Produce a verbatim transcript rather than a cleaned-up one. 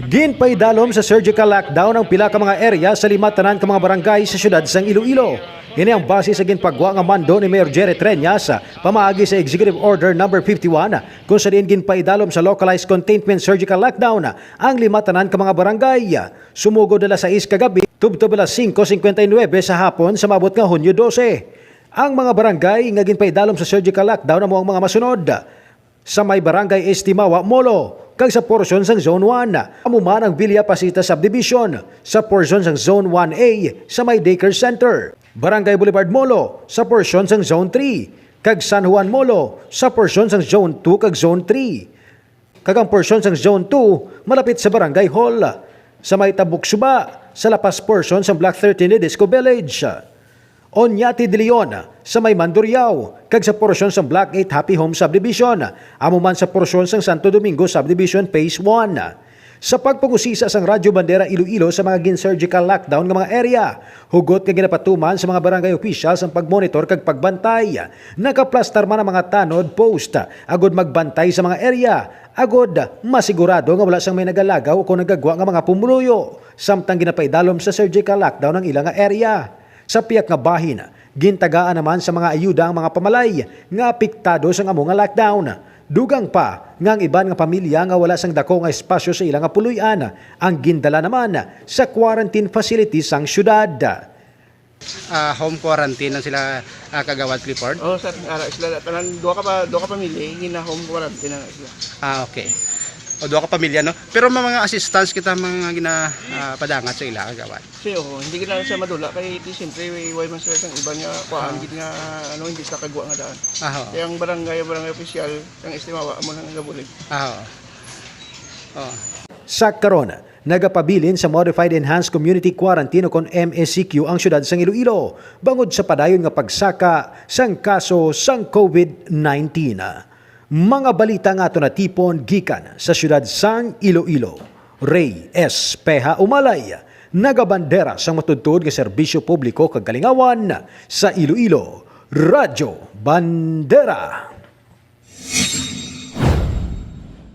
Ginpaidalom sa surgical lockdown ang pila ka mga area sa lima tanan ka mga barangay sa siyudad sang Iloilo. Ini ang base sa ginpagwa nga mando ni Mayor Jerry Treñas pamaagi sa Executive Order Number fifty-one, kung sa diin ginpaidalom sa localized containment surgical lockdown ang lima tanan ka mga barangay. Sumugod alas sais kagabi, tubtob alas singko singkwenta y nuwebe sa hapon sa maabot nga Hunyo dose. Ang mga barangay nga ginpaidalom sa surgical lockdown amo ang mga masunod: sa may Barangay Estimawa, Molo, kag sa porsyon sang Zone one, amo man ang Villa Pasita Subdivision, sa porsyon sang Zone one A, sa may Daycare Center, Barangay Boulevard, Molo, sa porsyon sang Zone three, kag San Juan, Molo, sa porsyon sang Zone two kag Zone three, kag ang porsyon sang Zone two malapit sa Barangay Hall, sa may Tabuk Suba, sa lapas porsyon sang Block thirteen Ledesco Village. Onyati de Leon, sa may Mandurriao, kag sa porsyon sang Block eight Happy Home Subdivision, amo man sa porsyon sang Santo Domingo Subdivision Phase one. Sa pagpangusisa sang Radyo Bandera Iloilo sa mga gin-surgical lockdown nga mga area, hugot nga ginapatuman sa mga barangay officials ang pagmonitor kag pagbantay. Nakaplastar man ang mga tanod post agud magbantay sa mga area, agud masigurado nga wala sang may nagalagaw o kon nagagwa nga mga pumuluyo, samtang ginapaidalom sa surgical lockdown ang ila nga area. Sa pihak nga bahin, gintagaan naman sa mga ayuda ang mga pamalay nga apektado sang amo nga lockdown. Dugang pa nga ang iban nga pamilya nga wala sang dako nga espasyo sa ila nga puloy-an ang gindala naman sa quarantine facility sang siyudad. Ah, home quarantine lang sila, ah, Kagawad Clifford? Oh, sir, ara sila tanan, duha ka pa, duha ka pamilya, gina-home quarantine na sila. Ah, okay. O, duha ka pamilya, no? Pero may mga assistance kita mga gina, ah, padangat sa ila, Kagawad. Si, oh, hindi gina siya madula kay di siyempre way man sila sang iban nga kuan, Ah. gid nga, ano, hindi sila kagwa nga daan. Aha. Kaya ang barangay, barangay official, ang Estimawa, amo nang gabulig. Aha. Oh. Sa karon, nagapabilin sa Modified Enhanced Community Quarantine o kon M E C Q ang siyudad sang Iloilo bangod sa padayon nga pagsaka sang kaso sang COVID nineteen. Mga balita nga ato natipon gikan sa siyudad sang Iloilo. Rey Espeha Umalay, nagabandera sang matuod-tuod nga serbisyo publiko kag kalingawan sa Iloilo, Radyo Bandera.